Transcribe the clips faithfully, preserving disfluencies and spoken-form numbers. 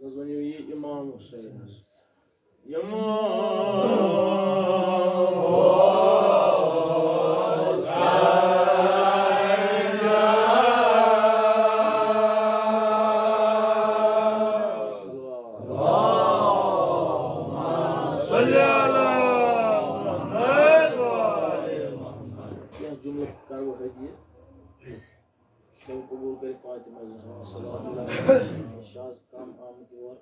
حض ؤنِو یہِ امام حسینس۔ امام حسین۔ صلی علی محمد و آل محمد۔ کینٛہہ جملہٕ کرو ہدیہِ۔ تِم قبول کٔرِتھ فاطمہ زہرا سلام اللہ علیہا۔ شاز کم آمٕتۍ یور۔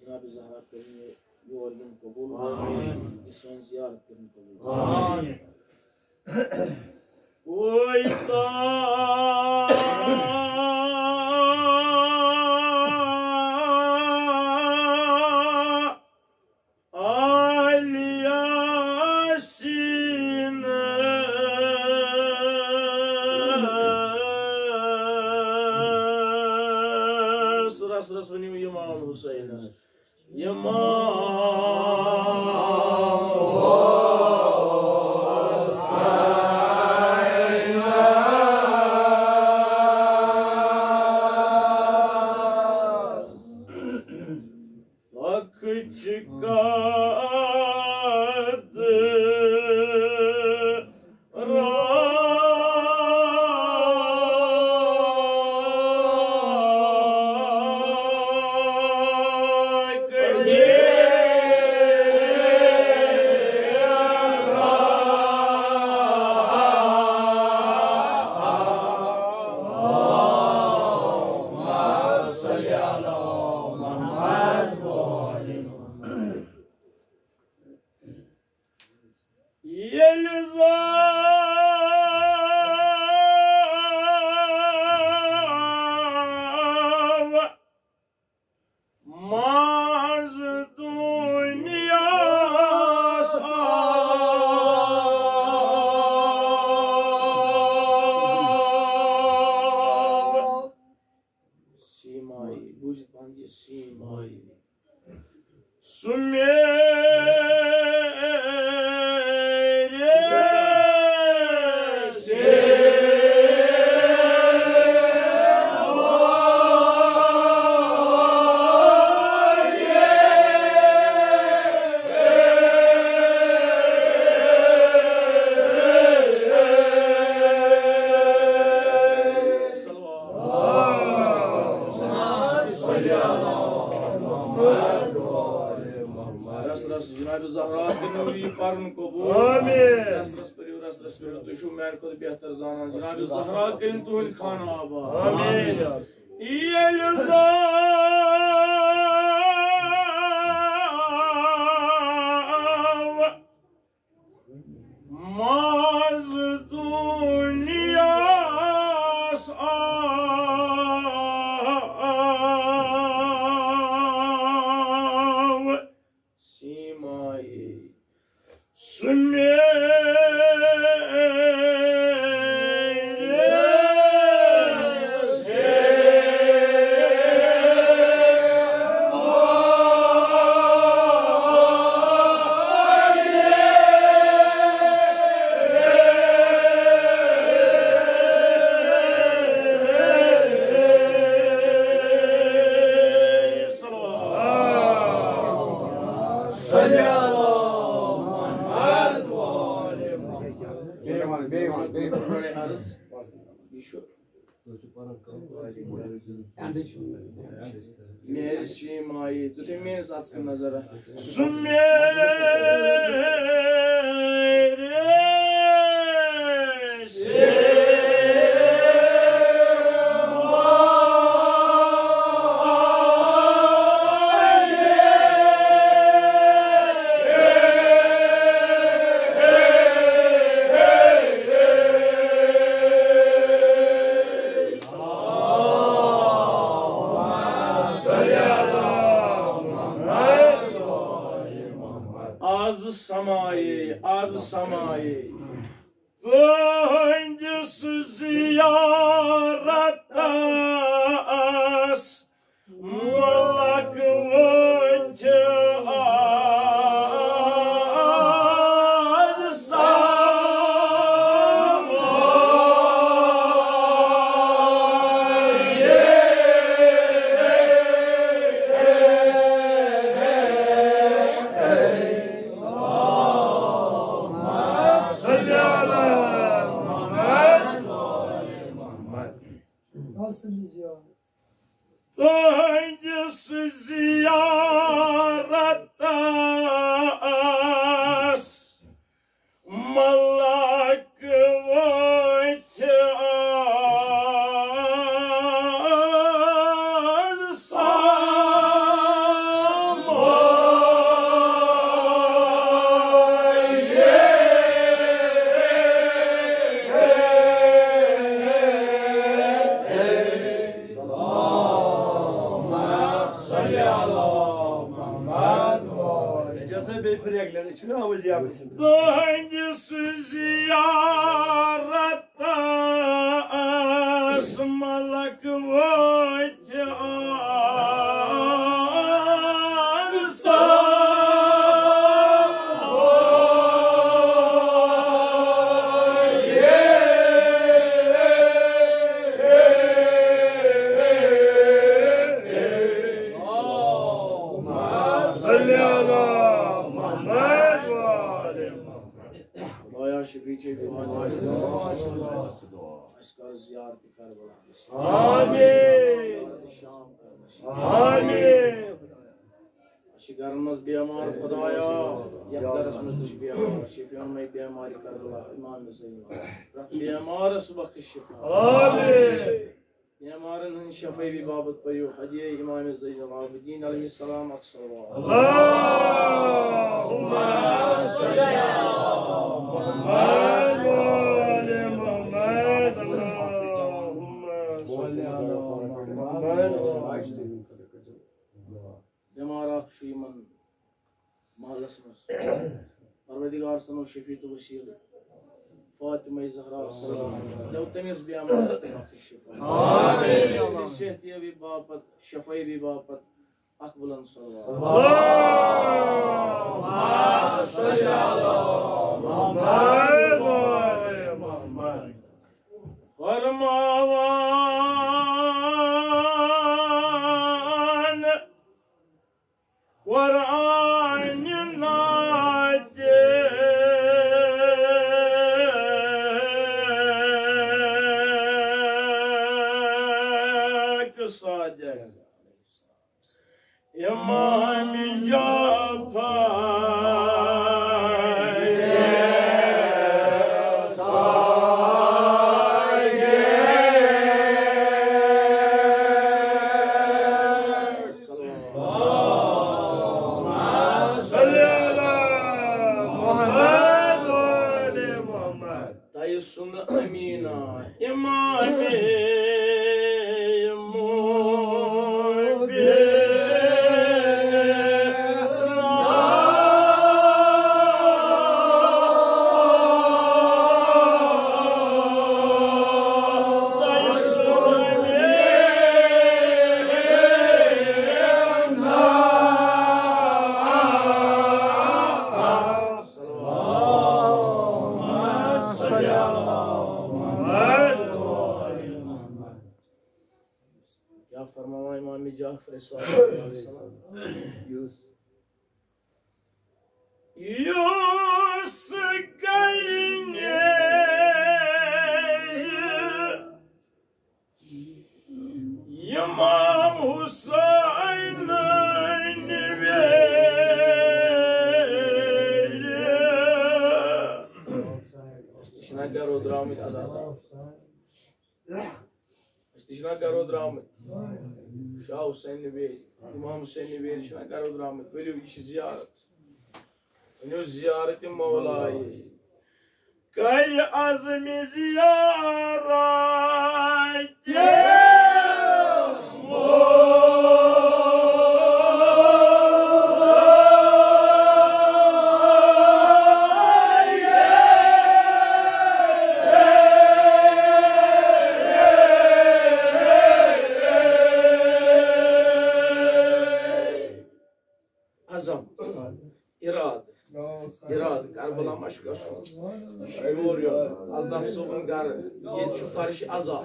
جناب زہرا کٔرِن یہِ یور یُن قبول۔ آمین۔ یہِ سٲنۍ زیارت کٔرِن قبول۔ آمین۔ وۄنۍ تا آل یاسینس۔ رس رس ؤنِو امام حسینس۔ امام حسین۔ وقت چہ قدر ییٚلہِ زاو منٛز دُنیاہَس آو۔ سیٖمایہِ، بوٗزِتھ پَنُن یہِ سیٖمایہِ۔ سُہ میرے سے رس رس جناب زہرا کٔرِو یہِ پرُن قبول۔ آمین۔ رس رس پٔرِو، رس رس پٔرِو، تُہۍ چھِو میانہِ کھۄتہٕ بہتر زانان۔ جناب زہرا کٔرِن تُہٕنٛدۍ خانہٕ آباد۔ آمین۔ ییٚلہِ زاو منٛز دُنیاہَس آو سیٖمایہِ۔ سُہ میرے سے صلی اللہ محمد و آل محمد۔ بیٚیہِ وَن، بیٚیہِ وَن، بیٚیہِ وَن۔ عرض، یہِ چھُ میرے سیٖمایہِ، تُہۍ تھٲیِو میٲنِس اَتھَس کُن نظر۔ سُہ میرے سے سمایے۔ تُہنٛدِس زیارتس ملک وٲتۍ آز سمایے۔ صلی علی محمد۔ تُہنٛدِس زیارتس ملک وٲتۍ آز سمایے۔ صلی علی محمد۔ یہِ چھِ آسان بیٚیہِ پھِرِ اَکہِ لَٹہِ، چھُنہٕ آمُت زیارتَس منٛز۔ تُہنٛدِس زیارتس ملک وٲتۍ آز سمایے۔ صلی علی محمد و آل محمد۔ خدایا شفیع چے فاتحہ۔ اَسہِ کر زیارت کربلا۔ آمین۔ شام کر نصیب۔ آمین۔ اَسہِ چھِ گرن منٛز بیمار، خدایا، یَتھ گرس منٛز تہِ چھِ بیمار، شفیع مے بیمارِ کربلا، امام زینب۔ پرٛٮ۪تھ بیمارس بخش شفا۔ آمین۔ بیمارن ہٕنٛز شفٲیی باپتھ پٔرِو ہدیہ امام زین العابدین علیہ السلام اکھ صلوات۔ اللہم صل علی محمد و آل محمد، اللہم صل علی محمد۔ بیمار اکھ چھُ یِمن محلس منٛز۔ پروردگار سنو شفیع تہٕ وسیل فاطمہ زہرا سلام۔ دیو تٔمِس بیمارس تہِ وقت شفا۔ آمین۔ تٔمِس صحت یابی باپتھ، شفا یابی باپتھ اکھ بلند صلوات۔ اللہم صل علی محمد و آل محمد۔ فرماوان قرآن ناطق صادق امام جعفر۔ صلی علی محمد و آل محمد۔ تۄہہِ سُنٛد امیٖنا امام مبین۔ کیا فرماوان امام جعفر صادق علیہ السلام؟ یُس یُس کرِ نیز امام حسین ویرِ۔ أسۍ تہِ چھِنہ گرو درٛامٕتۍ عزادار۔ أسۍ تہِ چھِنہ گرو درٛامٕتۍ۔ شاہ حسین ویرِ، امام حسین ویرِ چھِنہ گرو درٛامٕتۍ۔ ؤلِو، یہِ چھِ زیارت۔ ؤنِو زیارت مولایہِ۔ کرِ عزم زیارت گژھُن۔ یہِ چھُ یور یُن۔ الطاف صٲبُن گرٕ۔ ییٚتہِ چھُ فرش عزا۔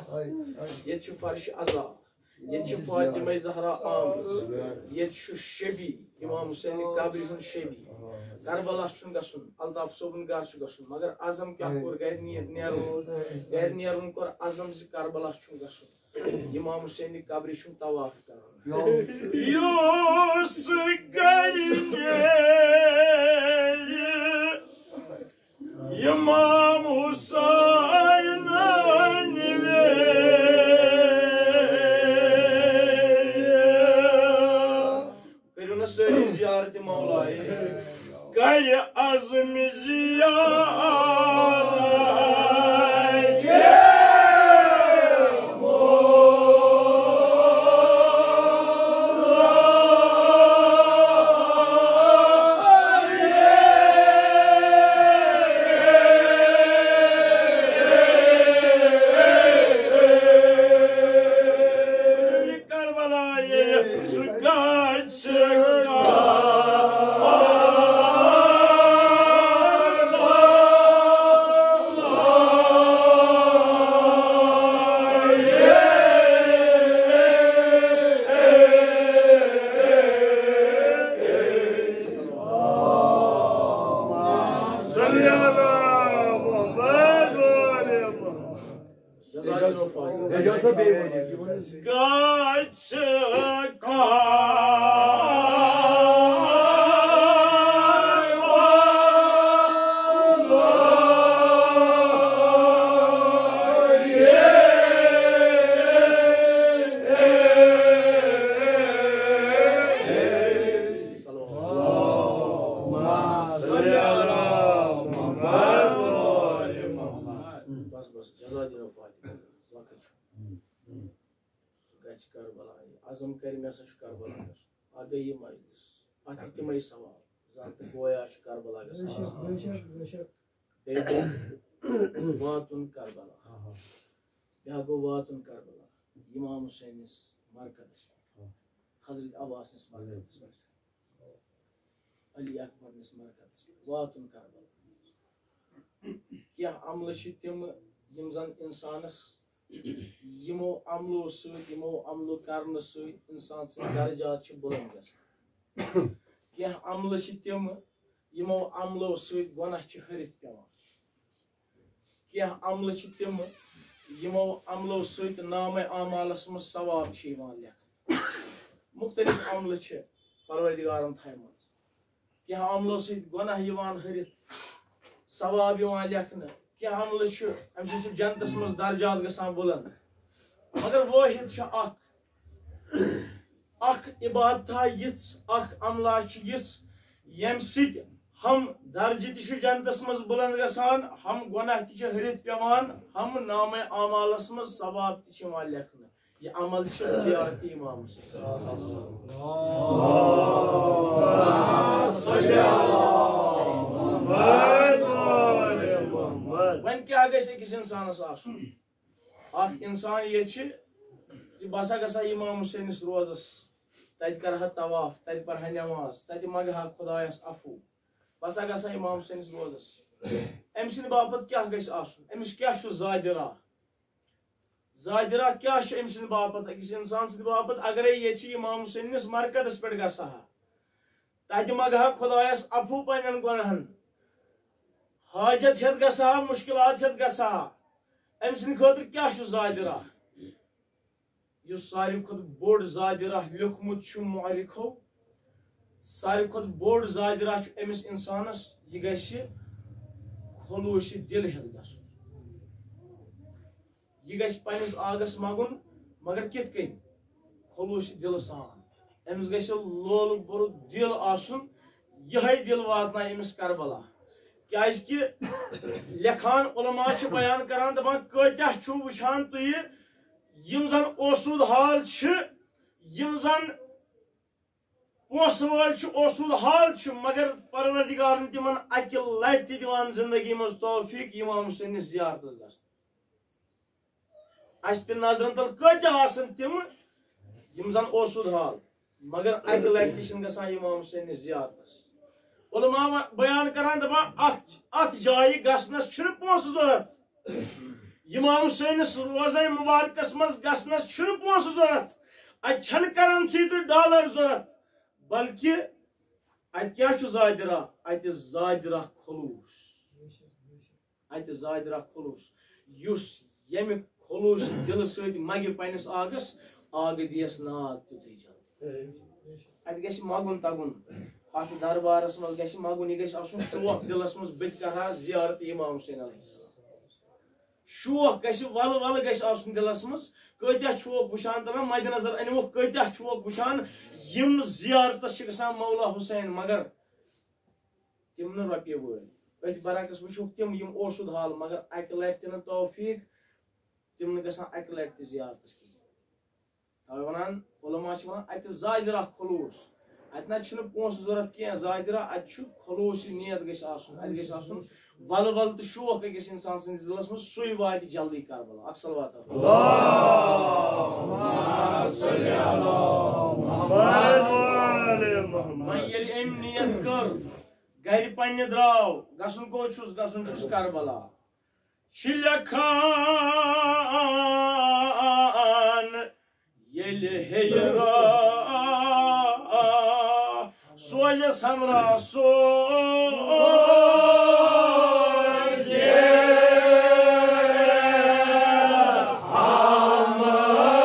ییٚتہِ چھُ فرش عزا۔ ییٚتہِ چھِ فاطمہ زہرا آمٕژ۔ ییٚتہِ چھُ شبی، امام حسین قبرِ ہُنٛد شبی۔ کربلا چھُنہٕ گژھُن، الطاف صٲبُن گرٕ چھُ گژھُن۔ مگر عزم کیٛاہ کوٚر گرِ نیر-، نیرُن؟ گرِ نیرُن کوٚر عزم زِ کربلا چھُنہٕ گژھُن۔ امام حسین قبرِ چھُنہٕ طواف کرُن۔ یُس گرِ نیرِ امام حسین۔ کٔرِو نا سٲری زیارت مولایہِ۔ کرِ عزم زیارت۔ کربلایہِ سُہ گژھِ۔ صلی علی محمد و آل محمد۔ جزاک اللہ خیر۔ گژھِ بس، بس، جزاک اللہ خیر۔ وقت چھُ۔ سُہ گژھِ کربلا۔ عزم کرِ، مےٚ ہسا چھُ کربلا گژھُن۔ اکھ گٔے یہِ مجلس، اتھ تہِ تِمے ثواب۔ زن تہٕ گویا چھُ کربلا گژھان۔ بے شک، بے شک، بے شک۔ بیٚیہِ گوٚو واتُن کربلا۔ آہا۔ بیٛاکھ گوٚو واتُن کربلا، امام حسینس مرقدس پٮ۪ٹھ، آ۔ حضرت عباسنس مرقدس پٮ۪ٹھ، علی اکبرنس مرقدس پٮ۪ٹھ، واتُن کربلا۔ کینٛہہ عملہٕ چھِ تِم، یِم زن انسانس یِمو عملو سۭتۍ، یِمو عملو کرنہٕ سۭتۍ انسان سٕنٛدۍ درجات چھِ بُلند گژھان۔ کینٛہہ عملہٕ چھِ تِم، یِمو عملو سۭتۍ گۄناہ چھِ ۂرِتھ پٮ۪وان۔ کینٛہہ عملہٕ چھِ تِم، یِمو عملو سۭتۍ نامہ اعمالس منٛز ثواب چھِ یِوان لیکھنہٕ۔ مُختٔلِف عملہٕ چھِ پروردگارن تھایمژٕ۔ کینٛہہ عملو سۭتۍ گۄناہ یِوان ۂرِتھ، ثواب یِوان لیکھنہٕ۔ کینٛہہ عملہٕ چھِ، اَمہِ سۭتۍ چھِ جنتَس منٛز درجات گژھان بُلند۔ مگر وٲحد چھُ اکھ، اکھ عبادتھا یِژھ، اکھ عملہ چھِ یِژھ، ییٚمہِ سۭتۍ ہم درجہٕ تہِ چھُ جنتَس منٛز بُلند گژھان، ہم گۄناہ تہِ چھِ ۂرِتھ پٮ۪وان، ہم نامہ اعمالَس منٛز ثواب تہِ چھِ یِوان لیکھنہٕ۔ یہِ عمل چھُ زیارت امام حسین۔ وۄنۍ کیٛاہ گژھِ أکِس انسانس آسُن؟ اکھ انسان ییٚتہِ چھِ، یہِ بہٕ ہسا گژھٕ ہا امام حسینس روزس، تتہِ کرٕ ہا طواف، تتہِ پرٕ ہا نماز، تتہِ منگہٕ ہا خدایس عفو، بہٕ ہسا گژھٕ ہا امام حسینس روزس۔ أمۍ سٕنٛدِ باپتھ کیٛاہ گژھِ آسُن؟ أمِس کیٛاہ چھُ زادِ راہ؟ زادِ راہ کیٛاہ چھُ أمۍ سٕنٛدِ باپتھ؟ أکِس اِنسان سٕنٛدِ باپتھ اگرے ییٚتہِ چھِ امام حسینس مرکزس پٮ۪ٹھ گژھٕ ہا، تتہِ منگہٕ ہا خدایس عفو پننٮ۪ن گۄناہن، حاجت ہٮ۪تھ گژھٕ ہا، مشکلات ہٮ۪تھ گژھٕ ہا، أمۍ سٕنٛدِ خٲطرٕ کیٛاہ چھُ زادِ راہ؟ یُس ساروی کھۄتہٕ بوٚڑ زادِ راہ لیوٚکھمُت چھُ مؤرخو، ساروی کھۄتہٕ بوٚڑ زادِ راہ چھُ أمِس اِنسانس، یہِ گژھِ خلوصِ دِل ہٮ۪تھ گژھُن۔ یہِ گژھِ پننِس آگس منٛگُن، مگر کِتھ کٔنۍ؟ خلوصِ دِلہٕ سان۔ أمِس گژھِ لولہٕ بوٚرُت دِل آسُن، یِہوٚے دِل واتنایہِ أمِس کربلا۔ کیازِ کہِ لیکھان علماء چھِ بیان کران، دپان، کۭتیاہ چھُو وٕچھان تُہۍ، یِم زن اوسوٗد حال چھِ، یِم زن پونٛسہٕ وٲلۍ چھِ، اوسوٗد حال چھِ، مگر پروردگارن تِمن اکہِ لٹہِ تہِ دِوان زندگی منٛز توفیق امام حسینس زیارتس گژھنُک۔ اسہِ تہِ نظرن تل کۭتیاہ آسن تِم، یِم زن اوسوٗد حال، مگر اکہِ لٹہِ تہِ چھِنہٕ گژھان امام حسینس زیارتس۔ علماء بیان کران، دپان، اتھ اتھ جایہِ گژھنس چھُنہٕ پونٛسہٕ ضروٗرت۔ امام حسینس روزے مبارکس منٛز گژھنس چھُنہٕ پونٛسہٕ ضروٗرت۔ اتہِ چھنہٕ کرنسی تہٕ ڈالر ضروٗرت، بلکہِ اتہِ کیٛاہ چھُ زادِ راہ؟ اتہِ زادِ راہ خلوص۔ اتہِ زادِ راہ خلوص۔ یُس ییٚمہِ خلوص دِلہٕ سۭتۍ مگہِ پننِس آگس، آگہٕ دِیس ناد تیُتھُے جلدی۔ اتہِ گژھِ مگُن تگُن۔ اتھ دربارس منٛز گژھِ مگُن، یہِ گژھِ آسُن شوق دِلس منٛز، بہٕ تہِ کرٕ ہا زیارت امام حسین علیہ السلام۔ شوق گژھِ، ولہٕ ولہٕ گژھِ آسُن دِلس منٛز۔ کۭتیاہ چھُوکھ وٕچھان، تلان مدِ نظر أنِوُکھ، کۭتیاہ چھُوکھ وٕچھان، یِم زیارتس چھِ گژھان مولا حسین، مگر تِم نہٕ رۄپیہِ وٲلۍ۔ أتھۍ برعکس وٕچھوکھ تِم، یِم اوسُد حال، مگر اکہِ لٹہِ تہِ نہٕ توفیق، تِم نہٕ گژھان اکہِ لٹہِ تہِ زیارتس کِہیٖنۍ۔ توے ونان، علماء چھِ ونان، اتہِ زادِ راہ خلوص۔ اتہِ نہ چھُنہٕ پونٛسہٕ ضروٗرت کینٛہہ، زادِ راہ، اتہِ چھُ خلوص نیت گژھِ آسُن، اتہِ گژھِ آسُن ولہٕ ولہٕ تہٕ شوق أکِس انسان سٕنٛدِس دِلس منٛز، سُے واتہِ جلدی کربلا۔ اکھ صلوات۔ اللہم صل علی محمد و آل محمد۔ وۄنۍ ییٚلہِ أمۍ نیت کٔر، گرِ پننہِ درٛاو، گژھُن کوٚت چھُس؟ گژھُن چھُس کربلا۔ چھِ لیکھان ییٚلہِ ہیٚیہِ راہ، سوزٮ۪س ہمراہ سوزٮ۪س ہمراہ۔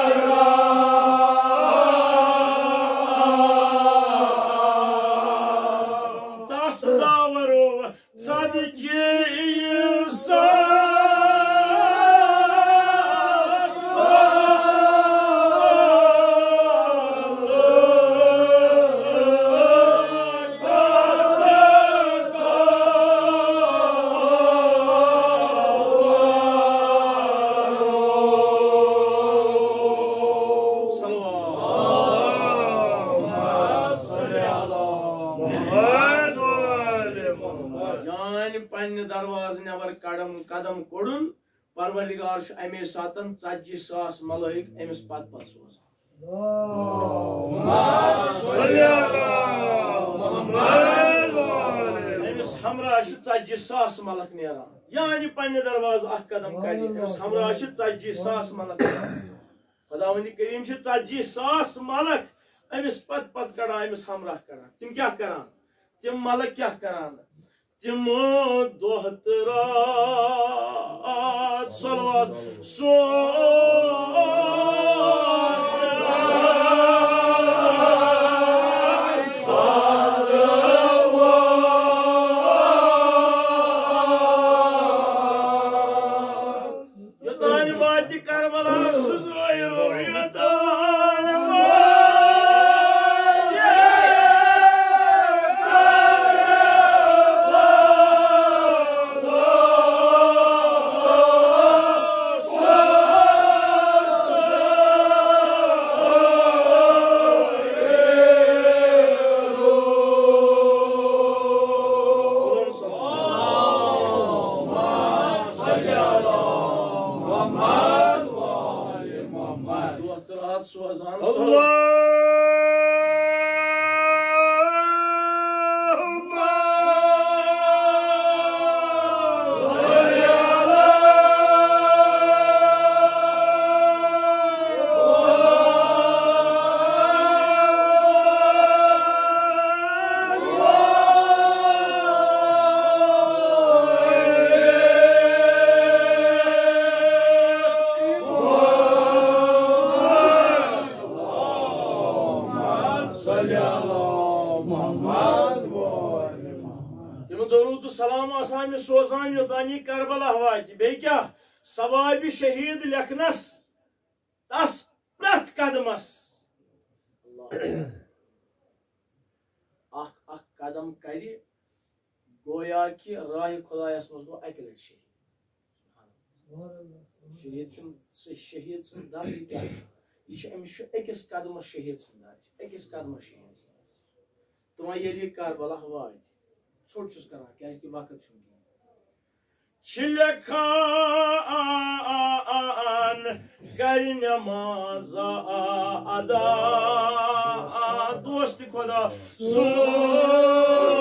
تس داورو ژتجی ساس۔ صلوات۔ محمد و آل محمد۔ یعنی پننہِ دروازٕ نٮ۪بر قدم، قدم کوٚڑُن، پروردگار چھُ اَمے ساتن ژتجی ساس ملائک أمِس پتہٕ پتہٕ سوزان۔ أمِس ہمراہ چھِ ژتجی ساس ملک نیران۔ یعنی پننہِ دروازٕ اکھ قدم کڑِ، أمِس ہمراہ چھِ ژتجی ساس ملک نیران۔ خداوندِ کریم چھِ ژتجی ساس ملک أمِس پتہٕ پتہٕ کڑان، أمِس ہمراہ کڑان۔ تِم کیٛاہ کران؟ تِم ملک کیٛاہ کران؟ تِم دۄہ تہٕ رات صلوات سوز۔ یوٚتانۍ واتہِ کربلا سُہ زٲیرو، یوٚتانۍ واتہِ کربلا۔ دۄہ تہٕ راتھ سوزان۔ اللہم صل علی محمد۔ تِم درود تہٕ سلام آسان مےٚ سوزان، یوٚتام یہِ کربلا واتہِ۔ بیٚیہِ کیٛاہ؟ ثوابِ شہیٖد لیکھنس تس پرٛٮ۪تھ قدمس۔ اکھ اکھ قدم کرِ، گویا کہِ راہِ خدایس منٛز گوٚو اکہِ لٹہِ شہیٖد۔ شہیٖد چھُنہٕ، سُہ شہیٖد سُنٛد درجہٕ کیٛاہ چھُ؟ یہِ چھُ، أمِس چھُ أکِس قدمس شہیٖد سُنٛد درجہٕ، أکِس قدمس شہیٖد سُنٛد درجہٕ۔ تہٕ وۄنۍ ییٚلہِ یہِ کربلا واتہِ، ژھوٚٹ چھُس کران، کیٛازِ کہِ وقت چھُنہٕ کِہیٖنۍ۔ چھِ لیکھان کرِ نماز ادا۔ آ، دوست خدا سُنٛد۔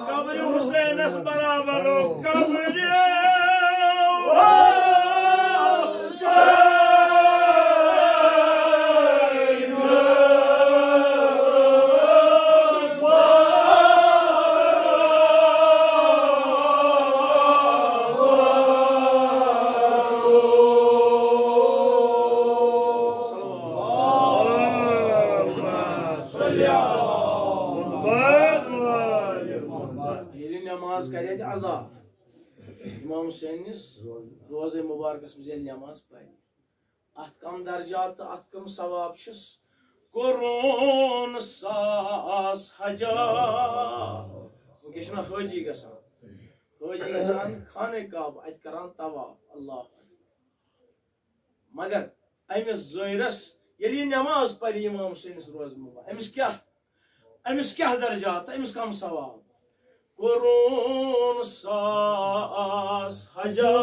قبر حسینس برابر قبر۔ ییٚلہِ نماز کرِ اَتہِ ادا، امام حسینس روزے مبارکس منٛز ییٚلہِ نماز پرِ، اتھ کم درجات تہٕ اتھ کم ثواب چھِس؟ قرون ساس حجا۔ وٕنکیٚس چھُنہ حٲجی گژھان، حٲجی گژھان خانہ کعبہ، اتہِ کران طواف، اللہ اکبر۔ مگر أمِس زٲیرس ییٚلہِ یہِ نماز پرِ امام حسینس روزٕ مبارک، أمِس کیٛاہ، أمِس کیٛاہ درجات، أمِس کم ثواب؟ قرون ساس حجا،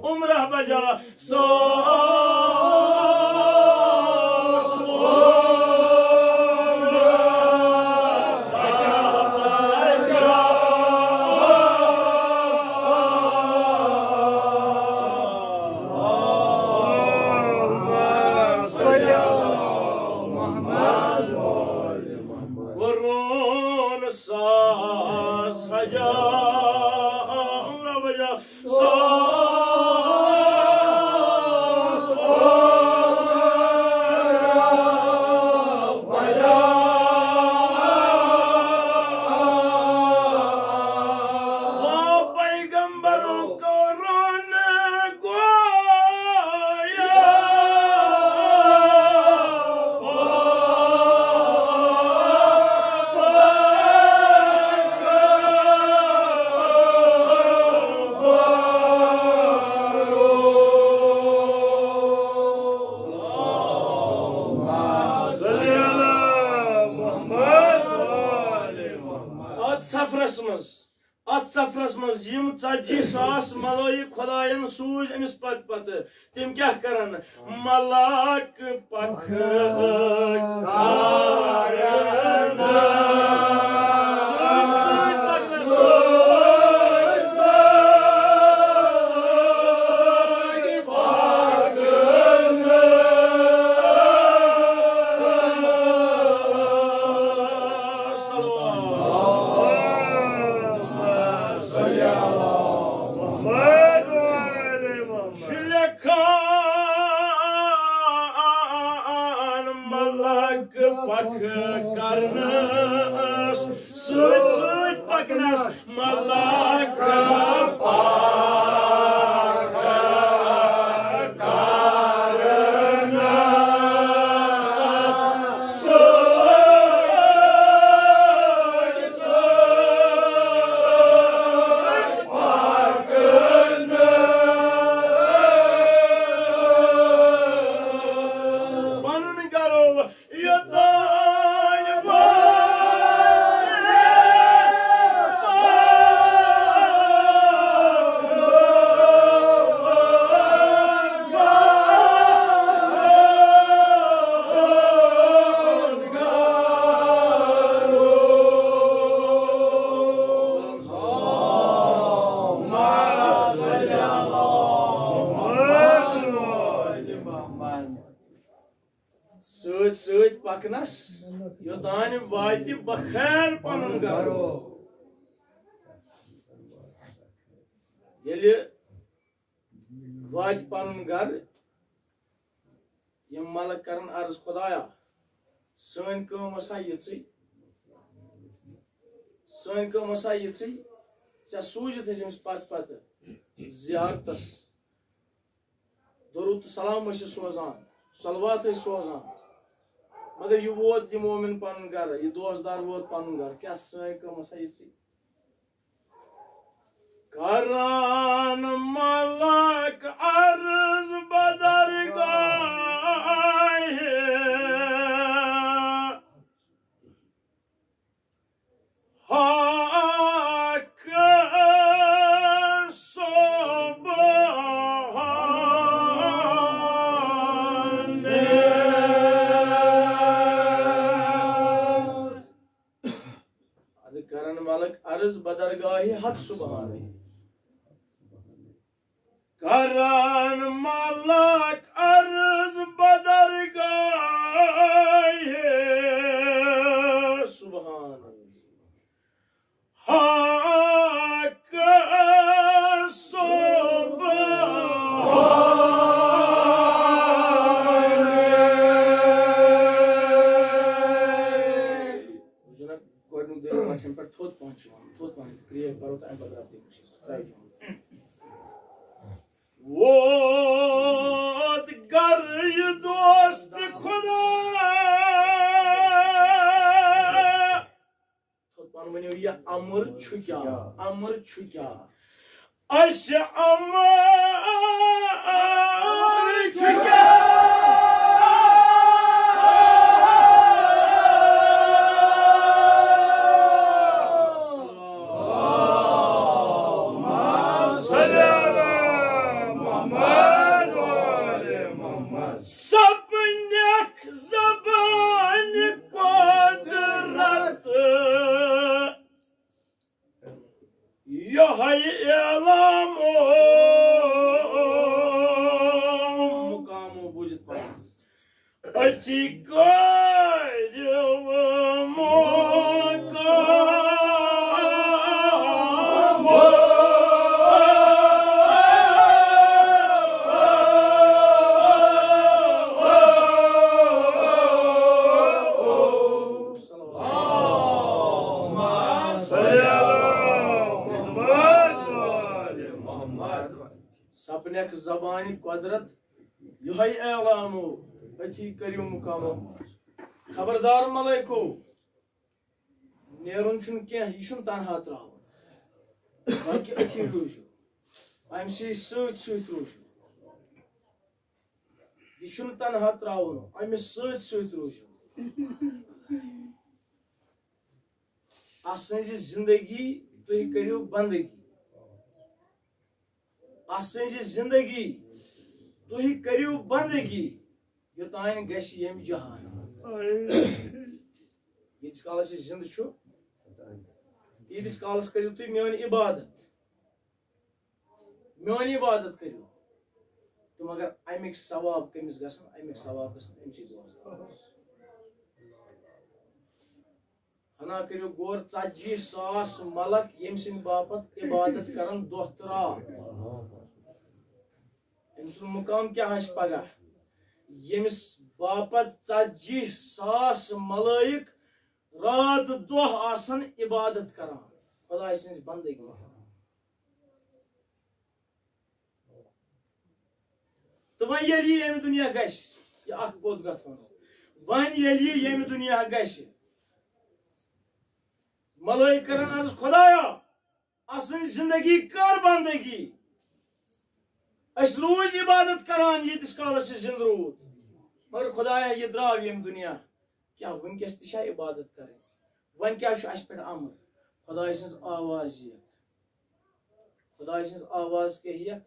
عمرہ بجا ساس عمرہ۔ صلی علی محمد۔ قرون ساس حجا، عمرہ بجا ساس عمرہ۔ پیغمبروں کو رونے گویا۔ اتھ سفرس منٛز، اتھ سفرس منٛز یِم ژتجی ساس ملٲیِک خداین سوٗزۍ أمِس پتہٕ پتہٕ، تِم کیٛاہ کرن؟ ملک پکھ کرن۔ شلکان ملک پکھ کرنس، سۭتۍ سۭتۍ پکنس ملک پکھ کرنس۔ پنُن گرو یوٚتام سۭتۍ سۭتۍ پکنس، یوٚتانۍ واتہِ بخیر پنُن گرٕ۔ ییٚلہِ واتہِ پنُن گرٕ، یِم ملک کرن عرض، خدایا، سٲنۍ کٲم ٲسا یِژٕے، سٲنۍ کٲم ٲسا یِژٕے، ژےٚ سوٗزِتھ ٲسۍ أمِس پتہٕ پتہٕ زیارتس۔ درود تہٕ سلام ٲسِس سوزان، صلوات ٲسۍ سوزان، مگر یہِ ووت یہِ مومن پنُن گرٕ، یہِ دوستدار ووت پنُن گرٕ، کیٛاہ سٲنۍ کٲم ٲسا یِژٕے؟ کران ملک عرض بدرگاہ ملک عرض بدرگاہ حق سبحان۔ کران ملک عرض بدرگاہ سبحان۔ حق سبحان۔ وٕچھِو نا، گۄڈٕنیُک دۄہ پَتھ چھَنہٕ پٮ۪ٹھ تھوٚد پَہَن چھُ یِوان، تھوٚد پَہَن create کَرو تہٕ اَمہِ پَتہٕ رَب دِمو أسۍ ترٛایہِ جُملہٕ۔ ووت گَرٕ یہِ دوست خۄدا۔ تھوٚد پَہَن ؤنِو، یہِ اَمُر چھُ کیٛاہ؟ اَمُر چھُ کیٛاہ؟ اَسہِ اَمُر چھُ کیٛاہ؟ اللہُمَّ صَلِّ عَلَى مُحَمَّدٍ وَآلِ مُحَمَّدٍ۔ سپنکھ زبانہِ قۄدرت یِہوٚے اعلام مقام بوٗزِتھ پَرُن۔ أتی کٔرِو مقام۔ سپنکھ زبانہِ قۄدرت یِہوٚے اعلامو، أتھی کٔرِو مقامو۔ خبردار ملٲیکو، نیرُن چھُنہٕ کینٛہہ، یہِ چھُنہٕ تنہا ترٛاوُن، بلکہِ أتھی روٗزِو، أمۍ سٕے سۭتۍ سۭتۍ روٗزِو۔ یہِ چھُنہٕ تنہا ترٛاوُن، أمِس سۭتۍ سۭتۍ روٗزِو۔ اَسٕنٛزِ زِندگی تُہۍ کٔرِو بندگی۔ اَسٕنٛزِ زِندگی تُہۍ کٔرِو بندگی، یوٚتانۍ گژھِ ییٚمہِ جہان۔ ییٖتِس کالس یہِ زِندٕ چھُ، تیٖتِس کالس کٔرِو تُہۍ میٲنۍ عبادت۔ میٲنۍ عبادت کٔرِو۔ تہٕ مگر اَمِکۍ ثواب کٔمِس گژھن؟ اَمِکۍ ثواب گژھن أمۍ سٕے دۄہس تام۔ ہنا کٔرِو غور، ژتجی ساس ملک ییٚمہِ سٕنٛدِ باپتھ عبادت کرن دۄہ تہٕ راتھ۔ أمۍ سُنٛد مقام کیٛاہ آسہِ پگاہ؟ ییٚمِس باپتھ ژتجی ساس ملٲیِک راتھ دۄہ آسن عبادت کران، خۄداے سٕنٛز بندگی کران۔ تہٕ وۄنۍ ییٚلہِ یہِ ییٚمہِ دُنیا گژھِ، یہِ اکھ پوٚت کتھ ونو، وۄنۍ ییٚلہِ یہِ ییٚمہِ دُنیا گژھِ، ملٲیِک کرن عرض، خۄدایا، اسٕنٛز زندگی کر بندگی؟ أسۍ روٗدۍ عبادت کران ییٖتِس کالس یہِ زندٕ روٗد، مگر خۄدایا، یہِ درٛاو ییٚمہِ دُنیا۔ کیٛاہ وٕنکیٚس تہِ چھا عبادت کرٕنۍ؟ وۄنۍ کیٛاہ چھُ اَسہِ پٮ۪ٹھ امر؟ خۄداے سٕنٛز آواز یِیَکھ۔ خۄداے سٕنٛز آواز کیٛاہ یِیَکھ؟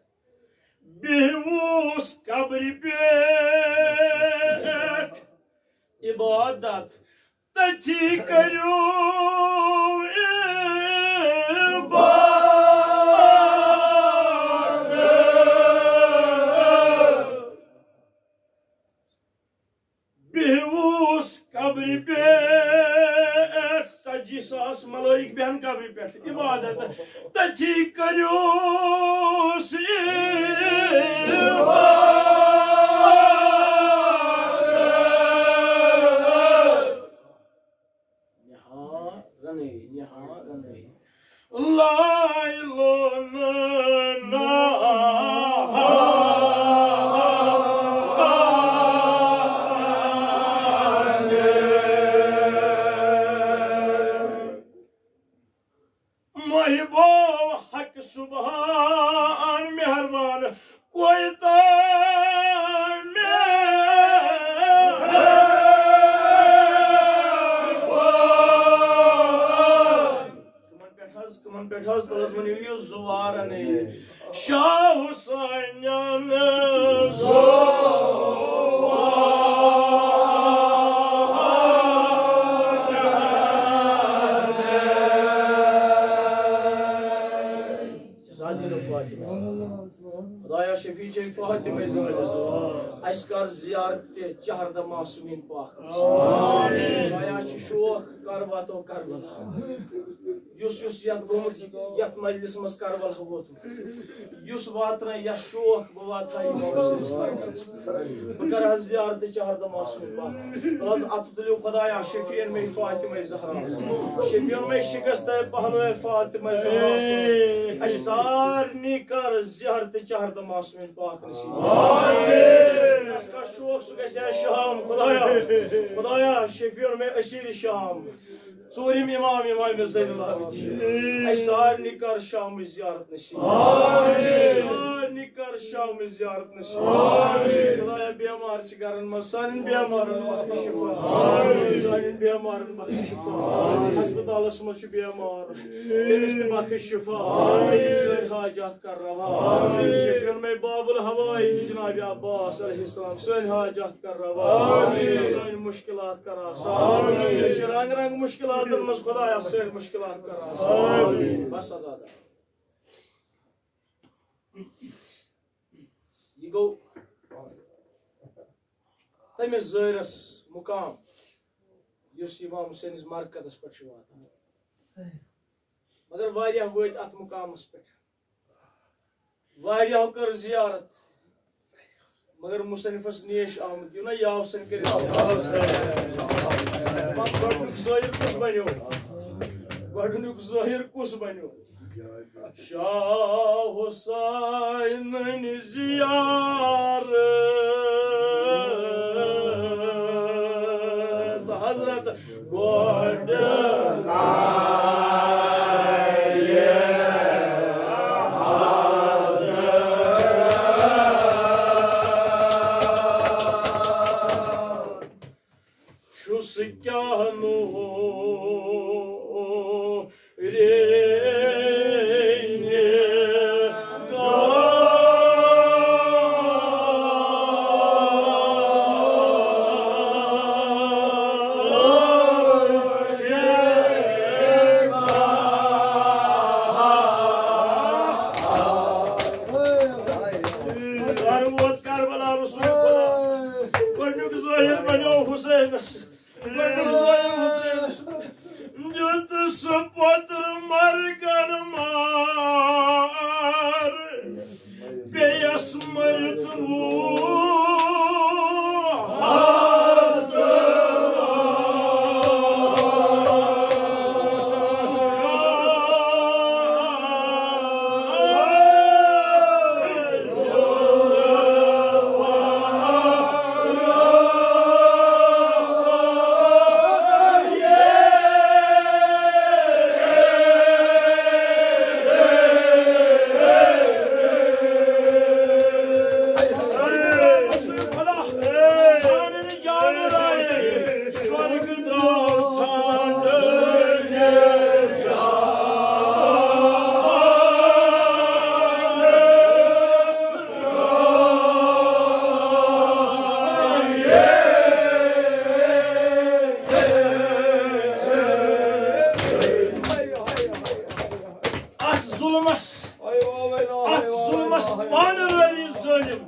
بیہوس قبرِ پٮ۪ٹھ عبادت، تٔتھی کٔرِو عبادت۔ بیہوس قبرِ پٮ۪ٹھ، ژتجی ساس ملٲیِک بیٚہن قبرِ پٮ۪ٹھ عبادت، تٔتھی کٔرِوس عبادت۔ نہارنٕے، نہارنٕے۔ لایلون نہار۔ محبو حق سبحان مہربان کویتہ میں۔ کمن پٮ۪ٹھ حظ، کمن پٮ۪ٹھ حظ؟ تَلہٕ حظ ؤنِو یہِ زُوارَنٕے۔ شاہ حسینَن زُوارَنٕے۔ جے فاطمہ زہرا۔ اسہِ کر زیارت تہِ چہردہ معصومین پاک۔ آمین۔ خدایا، چھُ شوق کر واتو کربلا۔ یُس یُس یتھ گوٚمُت، یتھ مجلس منٛز کربلا ووتمُت، یُس واتناوِ یتھ شوق، بہٕ واتہٕ ہا یہِ واپس أمِس مرکزس پٮ۪ٹھ۔ بہٕ کرٕ ہا زیارت چہردہ معصومین پاک۔ از اتھ تُلِو خدایا، شفیعن میں فاطمہ زہرا۔ شفیعن میں شکست پہلو فاطمہ زہرا۔ اسہِ سارنٕے کر زیارت چہردہ معصومین پاک نصیب۔ آمین۔ اسہِ کر شوق، سُہ گژھِ ہا شام۔ خدایا، خدایا، شفیعن میں اسیر شام۔ ژوٗرِم امام، امام زین العابدین۔ اسہِ سارنٕے کر شامٕچ زیارت نصیب۔ آمین۔ سارنٕے کر شامٕچ زیارت نصیب۔ آمین۔ خدایا، بیمار چھِ گرن منٛز، سانٮ۪ن بیمارن بخش شفا۔ آمین۔ سانٮ۪ن بیمارن بخش شفا۔ ہسپتالس منٛز چھُ بیمار، تٔمِس تہِ بخش شفا۔ آمین۔ سٲنۍ حاجات کر روا۔ آمین۔ شفیعن میں باب الحوائج جناب عباس علیہ السلام سٲنۍ حاجات کر روا۔ آمین۔ سٲنۍ مشکلات کر آسان۔ آمین۔ أسۍ چھِ رنگ رنگ مشکلاتن منٛز، خدایا، سٲنۍ مشکلات کر آسان۔ آمین۔ بس آزاد۔ یہِ گوٚو تٔمِس زٲہرس مُقام، یُس امام حسینس مرکزس پٮ۪ٹھ چھُ واتان۔ مگر واریاہ وٲتۍ اتھ مُقامس پٮ۪ٹھ، واریاہو کٔر زیارت، مگر مصنفس نیش آمُت، یہِ نہ یاو سن کٔرِتھ۔ پتہٕ گۄڈنیُک زٲہر کُس بنیو؟ گۄڈنیُک زٲہر کُس بنیو؟ شاہ حسین زیارت حضرت گۄڈٕ چھُس کیٛاہ نوٗرِ نگار۔ کر ووت کربلا رسول خدا۔ گۄڈنیُک ظٲہِر بنیو حسینس۔ گۄڈنیُک ظٲہِر حسینس۔ دیُت سُہ پوٚتُر مرگن مار۔ پیٚیس مٔرِتھ روح اتھ ظلمس، اتھ ظلمس پانہٕ رٲوی ظٲلم،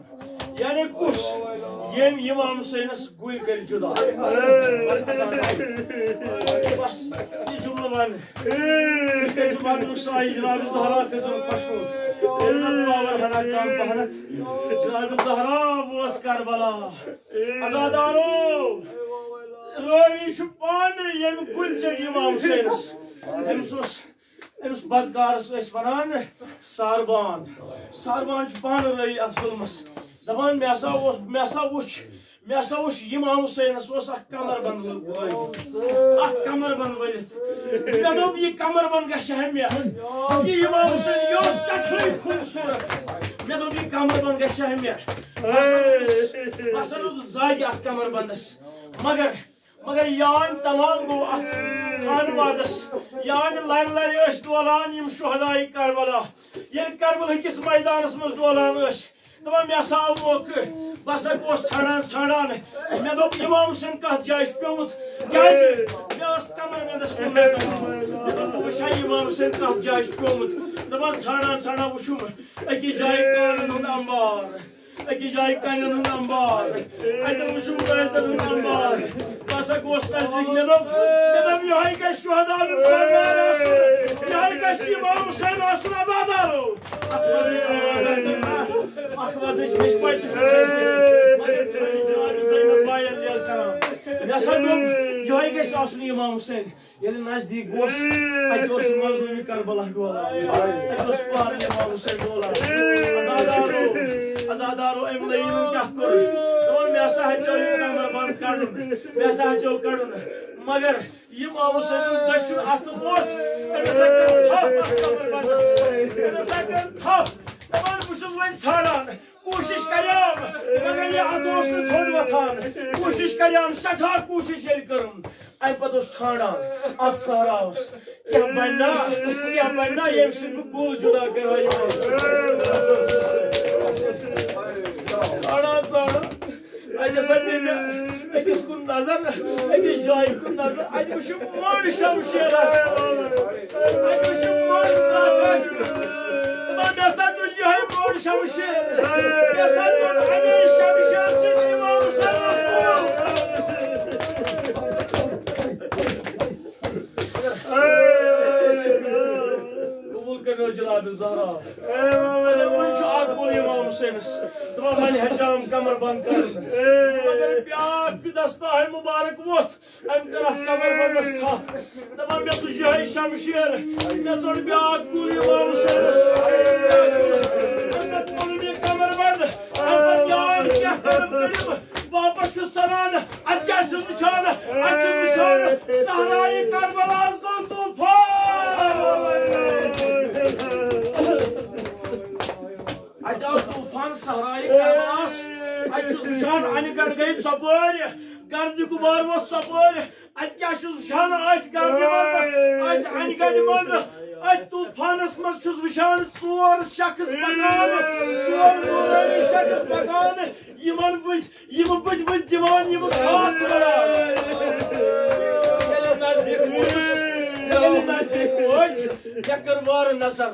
یعنی کُس؟ ییٚمۍ امام حسینس گُلۍ کٔرۍ جدا۔ بس، یہِ جملہٕ ون۔ تُہۍ کٔرۍزیو ودنُک سایہِ جناب زہرا، کٔرۍزیو خۄشوُن۔ ییٚلہِ نہٕ پاور ہنا کم پہنتھ، جناب زہرا اوس کربلا۔ عزادارو، رٲوی چھُ پانہٕ ییٚمہِ گُلۍ چٔٹۍ امام حسینس۔ أمِس اوس، أمِس بدکارس ٲسۍ ونان ساربان۔ ساربان چھُ پانہٕ رٲوی اتھ ظلمس۔ دپان، مےٚ ہسا اوس، مےٚ ہسا وُچھ، مےٚ ہسا وُچھ امام حسینس اوس اکھ کمر بند لٲگِتھ۔ اکھ کمر بند ؤلِتھ۔ مےٚ دوٚپ، یہِ کمر بند گژھِ ہا مےٚ۔ یہِ امام حسین، یہِ اوس سٮ۪ٹھاہٕے خوٗبصوٗرت۔ مےٚ دوٚپ، یہِ کمر بند گژھِ ہا مےٚ۔ بہٕ ہسا روٗدُس، بہٕ ہسا روٗدُس زاگہِ اتھ کمر بندس۔ مگر مگر یان تمام گوٚو اتھ خانوادس۔ یان لرِ لرِ ٲسۍ ڈولان یِم شہداے کربلا۔ ییٚلہِ کربلہٕ کِس میدانس منٛز ڈولان ٲسۍ، دپان، مےٚ ہسا آو موقعہٕ، بہٕ ہسا گوس ژھانڈان ژھانڈان۔ مےٚ دوٚپ، امام حسین کتھ جایہِ چھُ پیومُت؟ کیازِ؟ مےٚ ٲس کمر بندس کُن نظر۔ مےٚ دوٚپ، بہٕ وٕچھٕ ہا، امام حسین کتھ جایہِ چھُ پیومُت۔ دپان، ژھانڈان ژھانڈان وٕچھُم أکِس جایہِ کانن ہُنٛد انبار، أکِس جایہِ کنٮ۪ن ہُنٛد انبار، اتٮ۪ن وٕچھُم رٲزن ہُنٛد انبار۔ بہٕ ہسا گوس نزدیٖک، مےٚ دوٚپ، مےٚ دوٚپ، یِہوٚے گژھِ شہدا ہُنٛد سردار آسُن، یِہوٚے گژھِ امام حسین آسُن، عزادارو۔ اکھ وَتٕچ آواز آیہِ نہ، اکھ وَتٕچ ہیٚچھ پاے تہِ چھُ، مگر تھٔج جناب زینب بایَن لیل کران۔ مےٚ ہسا دوٚپ، یِہوٚے گژھِ آسُن امام حسین۔ ییٚلہِ نزدیٖک گوس، اَتہِ اوس مظلومِ کربلا ڈولان۔ اَتہِ اوس پانہٕ امام حسین ڈولان۔ عزادارو، عزادارو، أمۍ لعیٖنن کیٛاہ کوٚر؟ دوٚپُن، مےٚ ہسا ہیٚژیو یہِ کمر بند کڑُن۔ مےٚ ہسا ہیٚژیو کڑُن۔ مگر یہِ امام حسینُن دٔچھُن اَتھٕ ووٚتھ۔ أمۍ ہسا کٔر تھپھ اَتھ کمر بندس۔ أمۍ ہسا کٔر تھپھ۔ دَپان، بہٕ چھُس وۄنۍ ژھانڈان۔ کوٗشِش کریام، مگر یہِ اَتھ اوس نہٕ تھوٚد وۄتھان۔ کوٗشِش کریام، سٮ۪ٹھاہ کوٗشِش ییٚلہِ کٔرٕم، اَمہِ پَتہٕ اوس ژھانڈان اَتھ صحراہَس، کینٛہہ بَنہِ نا، کینٛہہ بَنہِ نا، ییٚمہِ سۭتۍ بہٕ گُل جُدا کَرٕ ہا یِمَن۔ ژھانڈان، ژھانڈان، اَتہِ ہسا پیٚیہِ مےٚ أکِس کُن نظر، أکِس جایہِ کُن نظر، اَتہِ وٕچھُم مٔنٛڈ شمشیرَس۔ اَتہِ وٕچھُم مٔنٛڈ سرٛاٹھاے۔ دَپان، مےٚ ہسا تُج یِہوٚے مٔنٛڈ شمشیر۔ مےٚ ہسا تُج اَمے شمشیر سۭتۍ امام حسینَس کُن۔ قبول کٔرِو جناب زہرا۔ وۄنۍ چھُ اکھ گول امام حسینس۔ دپان، وۄنۍ ہیٚچھام کمر بند کرُن۔ مگر بیاکھ دستہٕ آے مُبارک ووٚتھ۔ أمۍ کٔر اَتھ کمر بندس تھپھ۔ دپان، مےٚ تُج یِہوٚے شمشیر، مےٚ ژوٚٹ بیٛاکھ گُل یہِ وَوُس۔ أمۍ پتہٕ کوٚرُن یہِ کمر بند۔ أمۍ پتہٕ یاد کیٛاہ کٔرٕم کٔرِم، واپس چھُس ژلان۔ اَتہِ کیٛاہ چھُس وٕچھان؟ اَتہِ چھُس وٕچھان صحرایہِ کربلاہَس گوٚو طوفان۔ اَتہِ آو طوفان صحرایہِ کربلاہَس۔ اَتہِ چھُس وٕچھان اَنہِ گَٹہٕ گٔے ژۄپٲرۍ، گردِ غبار ووٚتھ ژۄپٲرۍ۔ اَتہِ کیٛاہ چھُس وٕچھان؟ أتھۍ گردِ منٛز، أتھۍ اَنہِ گَٹہِ منٛز، أتھۍ طوفانَس منٛز چھُس وٕچھان ژور شخص پَکان، ژور نوٗرٲنی شخص پَکان۔ یِمَن بٕتھۍ، یِم بٕتھۍ بٕتھۍ دِوان، یِم خاص وَنان۔ ییٚلہِ نزدیٖک ووتُس، ییٚلہِ نزدیٖک وٲتۍ، مےٚ کٔر وارٕ نظر۔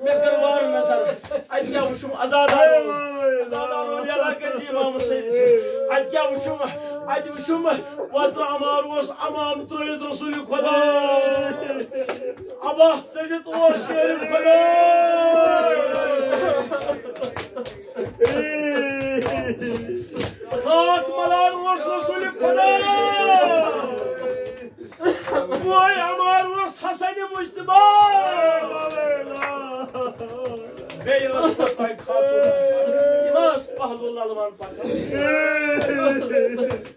مےٚ کٔر وارٕ نظر، اَتہِ کیٛاہ وٕچھُم؟ عزادارو، عزادارو، لیلا کٔرۍ زِ امام حسینس۔ اَتہِ کیٛاہ وٕچھُم؟ اَتہِ وٕچھُم پترٕ عمار اوس عمام ترٲوِتھ رسول خدا۔ عباس ژٔٹِتھ اوس شیر خدا۔ خاک ملان اوس رسول خدا۔ بوے عمار اوس حسن مجتبیٰ۔ بیٚیہِ ٲس کۄس تام خاتوٗن۔ یہِ ما ٲس پہلو للوان پکان؟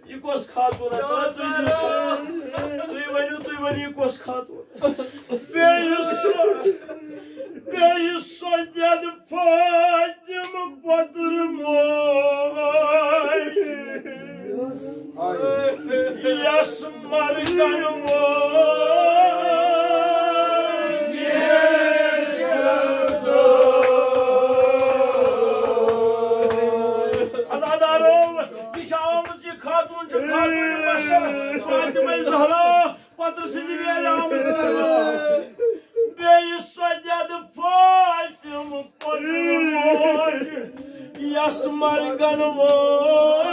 یہِ کۄس خاتوٗن؟ تُہۍ ؤنِو، تُہۍ ؤنِو، یہِ کۄس خاتوٗن؟ بیٚیہِ سۄ، بیٚیہِ سۄ دٮ۪د فاطمہٕ پۄتٕر موج، یَس مرگن وول۔ عزادارو، یہِ چھِ آمٕژ، یہِ خاتوٗن چھِ خاتوٗن بشر فاطمہ زہرا۔ پتہٕ سٕنٛزِ ویلہِ آمٕژ کرنہٕ۔ بیٚیہِ سۄ دٮ۪د فاطمہٕ پۄتُر موج، یَس مرگن وول۔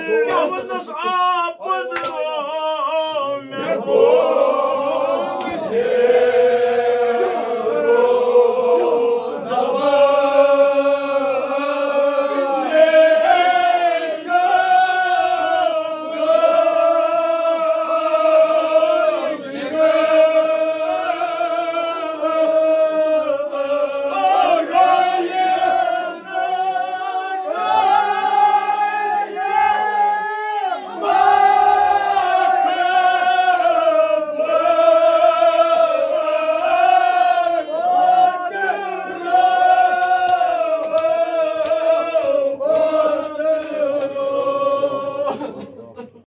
کیٛاہ ووٚننَس؟ آ۔